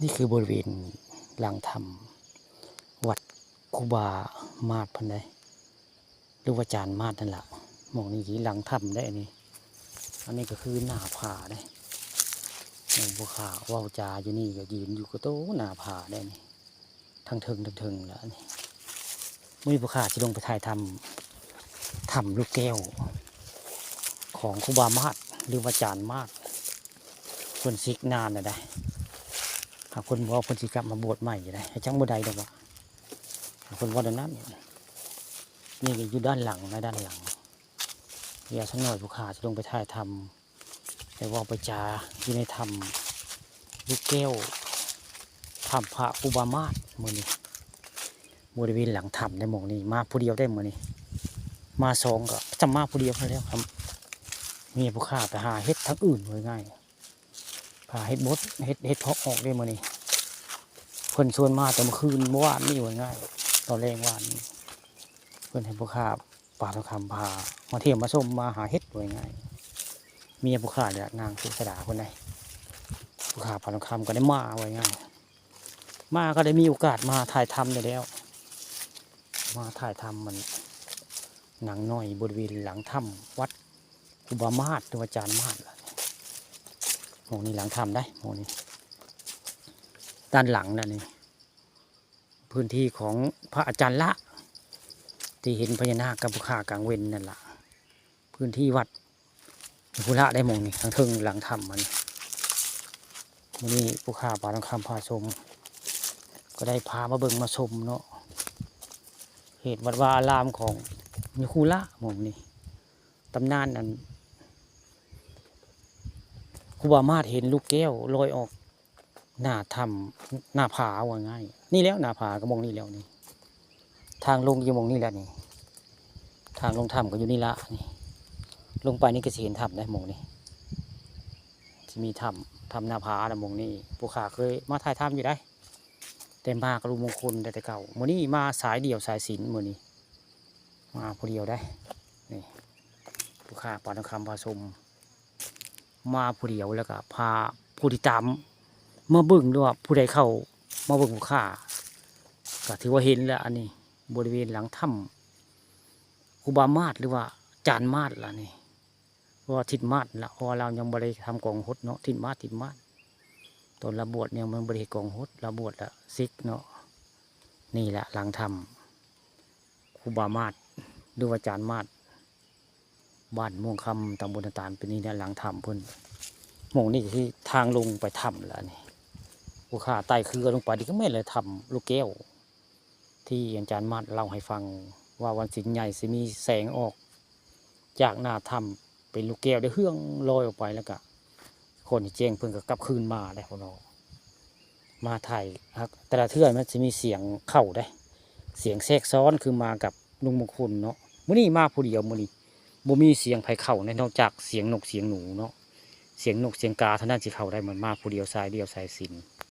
ນີ້ຄືບໍລິເວນຫຼັງຖ້ຳວັດຄູບາມາດເພິ່ນໃດ ຫຼືວ່າຈານມາດນັ້ນລະ. ໝ່ອງນີ້ຄືຫຼັງຖ້ຳໃດ ອັນນີ້ ອັນນີ້ກໍຄືໜ້າຜາໃດ. ໝູ່ຜູ້ຂ້າເວົ້າຈາຢູ່ນີ້ ກໍຢືນຢູ່ກໍໂຕໜ້າຜາໃດນີ້ ທັງເທິງ ທັງເທິງລະນີ້. ມື້ນີ້ຜູ້ຂ້າຊິລົງໄປຖ່າຍທຳ ຖ້ຳລູກແກ້ວຂອງຄູບາມາດ ຫຼືວ່າຈານມາດ ເພິ່ນສິກນານແລ້ວໃດ. ຫາກເພິ່ນເວົ້າເພິ່ນຊິກັບມາບວດໃໝ່ຢູ່ໃດ ໃຫ້ຈັກບໍ່ໄດ້ດອກວ່າ ຫາກເພິ່ນເວົ້າແນວນັ້ນ. ນີ້ຢູ່ດ້ານຫຼັງນະ ດ້ານຫຼັງ. ດຽວສັກໜ້ອຍຜູ້ຂ້າຊິລົງໄປຖ່າຍທຳ ໄປເວົ້າໄປຈາຢູ່ໃນຖ້ຳລູກແກ້ວ ຖ້ຳພະຄູບາມາດມື້ນີ້. ບໍລິເວນຫຼັງຖ້ຳໃນໝ່ອງນີ້ ມາຜູ້ດຽວໄດ້ມື້ນີ້ ມາສອງກໍຈຳມາຜູ້ດຽວຫັ້ນແລ້ວ. ເມຍຜູ້ຂ້າໄປຫາເຫັດທາງອື່ນ ເວົ້າງ່າຍ ຫາເຫັດບົດ ເຫັດ ເຫັດເຜາະອອກເດ້ມື້ນີ້. ເພິ່ນຊວນມາແຕ່ມື້ຄືນ ມື້ວານນີ້ ເວົ້າງ່າຍ ຕອນແລງວານນີ້ ເພິ່ນໃຫ້ຜູ້ຂ້າ ປາທອງຄຳ ພາມາທ່ຽວມາຊົມ ມາຫາເຫັດ ເວົ້າງ່າຍ. ເມຍຜູ້ຂ້າແຫຼະ ນາງສຸດສະດາພຸ້ນໃດ. ຜູ້ຂ້າປາທອງຄຳກໍໄດ້ມາ ເວົ້າງ່າຍ ມາກໍໄດ້ມີໂອກາດມາຖ່າຍທຳນີ້ແລ້ວ ມາຖ່າຍທຳມັນນາງນ້ອຍ ບໍລິເວນຫຼັງຖ້ຳວັດຄູບາມາດ ຫຼືວ່າຈານມາດ. ໝ່ອງນີ້ຫຼັງຖ້ຳໃດ ໝ່ອງນີ້ ດ້ານຫຼັງນັ້ນນີ້ ພື້ນທີ່ຂອງພະອາຈານລະ ທີ່ເຫັນພະຍານາກກັບຜູ້ຂ້າກາງເວັນນັ້ນລະ ພື້ນທີ່ວັດພຸລະໄດ໋. ໝ່ອງນີ້ທາງເທິງຫຼັງຖ້ຳມັນ ມື້ນີ້ຜູ້ຂ້າປາທອງຄຳພາຊົມ ກໍໄດ້ພາມາເບິ່ງມາຊົມເນາະ ເຂດວັດວາອາລາມຂອງຍະຄູລະ. ໝ່ອງນີ້ຕຳນານອັນ ຄູບາມາດເຫັນລູກແກ້ວລອຍອອກ ໜ້າຖ້ຳ ໜ້າຜາ ເວົ້າງ່າຍ ນີ້ແຫຼະ ໜ້າຜາກໍໝ່ອງນີ້ແຫຼະນີ້. ທາງລົງຢູ່ໝ່ອງນີ້ແຫຼະນີ້ ທາງລົງຖ້ຳກໍຢູ່ນີ້ລະນີ້. ລົງໄປນີ້ກໍຊິເຫັນຖ້ຳໃດ໋ ໝ່ອງນີ້ ຊິມີຖ້ຳ ຖ້ຳໜ້າຜານະ ໝ່ອງນີ້. ຜູ້ຂ້າເຄີຍມາຖ່າຍທຳຢູ່ໃດ໋ ແຕ່ມາກັບລຸງມົງຄຸນໄດ້ແຕ່ເກົ່າ. ມື້ນີ້ມາສາຍດຽວສາຍສິນ ມື້ນີ້ມາຜູ້ດຽວໄດ໋ ນີ້ ຜູ້ຂ້າປາທອງຄຳພາຊົມ ມາຜູ້ດຽວ ແລ້ວກໍພາຜູ້ຕິດຕາມມາເບິ່ງດ້ວຍວ່າຜູ້ໃດເຂົ້າມາເບິ່ງຜູ້ຂ້າ ກໍຖືວ່າເຫັນແລ້ວ. ອັນນີ້ບໍລິເວນຫຼັງຖ້ຳຄູບາມາດ ຫຼືວ່າຈານມາດລະນີ້ ເພາະວ່າທິດມາດລະ ເພາະວ່າລາວຍັງບໍ່ໄດ້ທຳກອງຫົດເນາະ ທິດມາດ ທິດມາດ ຕອນລາວບວດຍັງບໍ່ໄດ້ເຮັດກອງຫົດ ລາວບວດລະສິກເນາະ. ນີ້ລະຫຼັງຖ້ຳ ຄູບາມາດ ຫຼືວ່າຈານມາດ ບ້ານມ່ວງຄຳ ຕຳບົນນາຕານ ເປັນນີ້ແຫຼະ ຫຼັງຖ້ຳເພິ່ນ. ໝ່ອງນີ້ກໍຄືທາງລົງໄປຖ້ຳລະນີ້. ຜູ້ຂ້າໄຕ່ເຄືອລົງໄປນີ້ກໍແມ່ນແຫຼະ ຖ້ຳລູກແກ້ວ ທີ່ອາຈານມາດເລົ່າໃຫ້ຟັງວ່າວັນສິນໃຫຍ່ຊິມີແສງອອກຈາກໜ້າຖ້ຳ ເປັນລູກແກ້ວໄດ້ເຮືອງລອຍອອກໄປ ແລ້ວກະຄົນທີ່ແຈ້ງເພິ່ນກໍກັບຄືນມາໄດ້ພຸ້ນເນາະ. ມາຖ່າຍ ແຕ່ລະເທື່ອມັນຊິມີສຽງເຂົ້າເດ້ ສຽງແຊກຊ້ອນ ຄືມາກັບລຸງມົງຄຸນເນາະ. ມື້ນີ້ມາຜູ້ດຽວ ມື້ນີ້ບໍ່ມີສຽງໃຜເຂົ້າໃດ໋ ນອກຈາກສຽງນົກສຽງໜູເນາະ ສຽງນົກສຽງກາເທົ່ານັ້ນຊິເຂົ້າໄດ້. ມັນມາຜູ້ດຽວ ສາຍດຽວສາຍສິນ